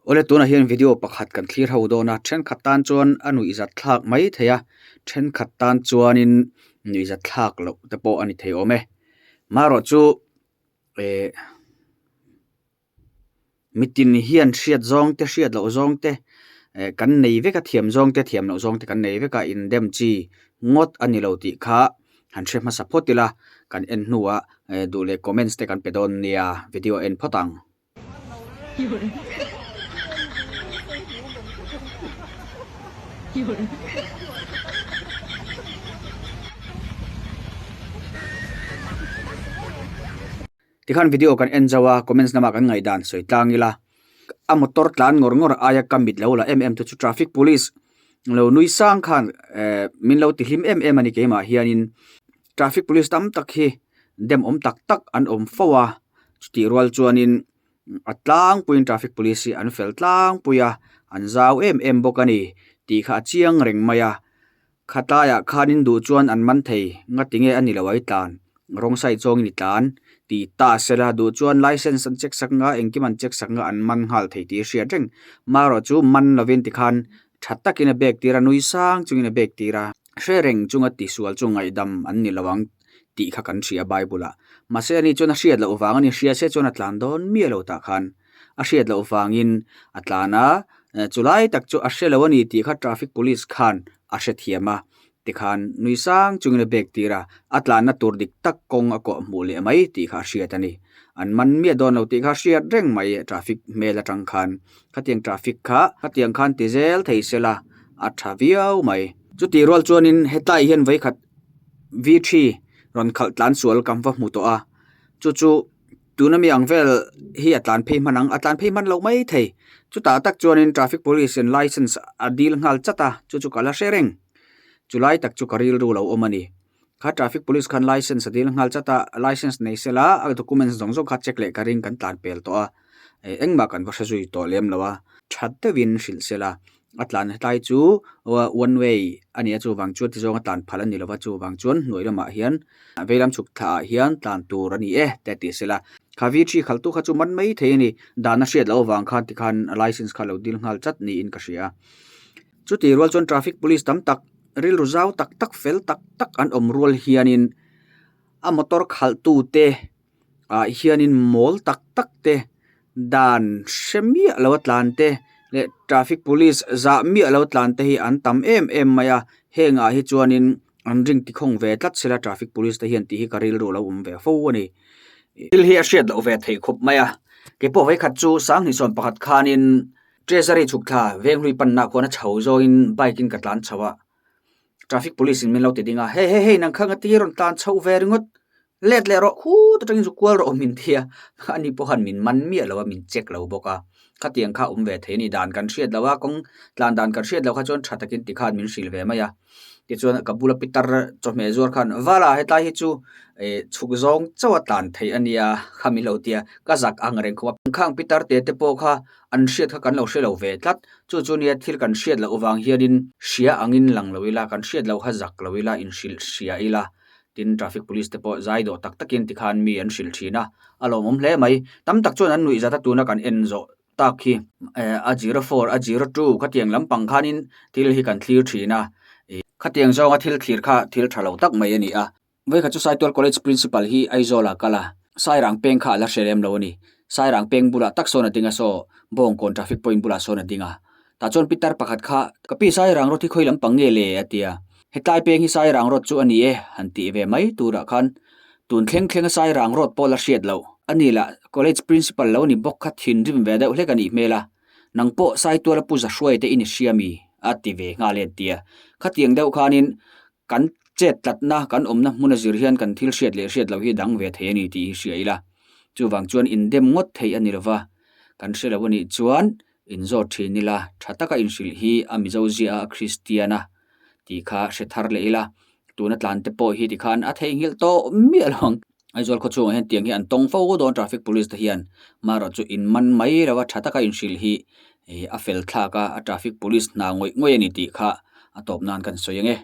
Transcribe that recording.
Awle tunah hian video pakhat kan thlir ho dawn a, thenkhat tan chuan a nuihzat thlak mai thei a, thenkhat tan chuanin nuihzat thlak loh te pawh a ni thei awm e. Marawh chu eh mitin hian hriat zawng te hriat loh zawng te eh kan nei vek a thiam zawng te thiam loh zawng te kan nei vek a indem chi ngawt a ni lo tih kha han hre hmasa phawt ila kan en hnuah eh duh leh comments te kan pe dawn nia video en phawt ang. Tikhan video kan en zo a, comments lamah kan ngaihdan sawi tlang ila. A motor tlan ngawr ngawr aia ka mit lo la em em te chu traffic police lo nui sang khan eh min lo ti hlim em em a ni keimah hianin traffic police tam tak hi dem awm tak tak an awm fo a. Chutih rual chuanin a tlangpuiin traffic police hi an fel tlangpui a, an zau em em bawk a ni tih kha a chiang reng mai a. Khatlaiah khanin duh chuan an man thei, ngati nge a ni lo a i tlan, rawng side zawngin i tlan tih ta sela duh chuan licence an check sak nga, engkim an check sak nga an man nghal thei tih a hriat reng. Marawh chu man lovin tikhan tha takin a bag tir a, nui sang chungin a bag tir a, hre reng chunga tisual chu ngaihdam an ni lo ang. tih kha kan hria Bible ah. Mahse ani chuan a hriat loh vang a ni, hria se chuan a tlan dawn miah lo tah khan. A hriat loh vangin a tlan a, chulai tak chu a hre lo a ni tih kha traffic police khan a hrethiam a, tikhan nui sang chungin a bag tir a, a tlanna tur dik tak kawng a kawh hmuh leh mai tih kha a hriat a ni. An man miah dawn lo tih kha a hriat reng mai traffic hmel atang khan. Khatiang traffic kha khatiang khan ti zel thei sela a tha viau mai. Chutih rual chuanin hetlai hian vawikhat V three rawn khalh tlan sual kan va hmu tawh a chu chu tuna mi ang vel hi a tlan phei hman ang a tlan phei hman loh mai thei chutah tak chuanin traffic police in licence a dil nghal chat a chu chu ka la hre reng chu lai tak chu ka rilru lo awm a ni kha traffic police khan licence a dil nghal chat a licence nei sela a documents zawng zawng kha check leh ka ring kan tlan pel tawh a engmah kan va hre zui tawh lem lo a that deuhin hrilh sela. A tlan hetlai chu one way a ni a chuvang chuan tizawng a tlan phal a ni lova chuvang chuan hnuai lamah hian veilam chhuk thla ah hian tlan tur a ni e te a ti sela kha V three khalh tu kha chu man mai thei a ni dan a hriat loh avang khan tikhan a licence kha lo dil nghal chat niin ka hria chutih rual chuan traffic police tam tak rilru zau tak tak fel tak tak an awm rual hianin a motor khalh tu te ah hianin mawl tak tak te dan hre miah lo a tlan te leh traffic police zah miah lo tlan te hi an tam em em mai a heng ah hi chuanin an ring ti khawng ve tlat sela traffic police te hian tih hi ka rilru lo awm ve fo a ni thil hi a hriat loh ve theih khawp mai a keipawh vawikhat chu sanghnih sawm pakhat khanin treasury chhuk thla venghlui panna khuan a chho zawngin bike in ka tlan chho a traffic police in min lo ti ding a hei hei hei nang kha ngati rawn tlan chho ve ringawt. Let leh rawh khut atangin zu kual rawh min ti a, ani pawh khan min man miah lo a, min check lo bawk a. Khatiang kha awm ve thei a ni, dan kan hriat lo a, kawng tlan dan kan hriat loh kha chuan tha takin tikhan min hrilh ve mai a. Tichuan ka bula pitar chawhmeh zuar khan Vala hetlai hi chu eh chhuk zawng chauh a tlan theih a nia kha min lo ti a, ka zak ang reng khawp a. Khang pitar te te pawh kha an hriat kha kan lo hre lo ve tlat, chu chu nia thil kan hriat loh vang hianin hria angin lang lo ila, kan hriat loh kha zak lo ila, inhrilh hria ila. Tin, traffic police te pawh zai dawh tak takin tikhan mi an hrilh thin a, a lawmawm hle mai. Tam tak chuan an nuih zat a tuna kan en zawh tak hi a 04, a 02 khatiang lampang khanin thil hi kan thlir thin a, khatiang zawnga thil thlir kha thil tha lo tak mai a ni a. Vawikhat chu Saitual College Principal hi Aizawl ah kal a, Sairang peng kha a la hre lem lo a ni. Sairang peng bulah tak sawn a ding a saw Bawngkawn traffic point bulah sawn a ding a. Tah chuan pitar pakhat kha, Ka pi Sairang rawt hi khawi lampang nge le? a ti a. Hetlai peng hi Sairang rawt chu a ni e, han tih ve mai turah khan tun thleng thlenga Sairang rawt pawh la hriat loh. A ni lah, college principal lo ni bawk kha thinrim ve deuh hlek a nih hmel a. Nang pawh Saituala pu Zahruai te i ni hria mi? a ti ve nghal e an ti a. Khatiang deuh khanin kan chet tlatna, kan awmna hmuna zir hian kan thil hriat leh hriat loh hi dang ve thei a ni tih hi hria ila. Chuvang chuan indem ngawt theih a ni lova, kan hre lo a nih chuan inzawt thin ila, tha taka inhrilh hi a Mizo zia a Kristian a tih kha hre thar leh ila, tuna tlan te pawh hi tikhan a theihnghilh tawh miah lo ang. Aizawl khaw chhungah hian tiang hi an tawng fo dawn traffic police te hian marawh chu in man mai lo a tha taka inhrilh hi a fel thlak a, a traffic police hna ngawih ngawih a ni tih kha a tawp nan kan sawi ang e.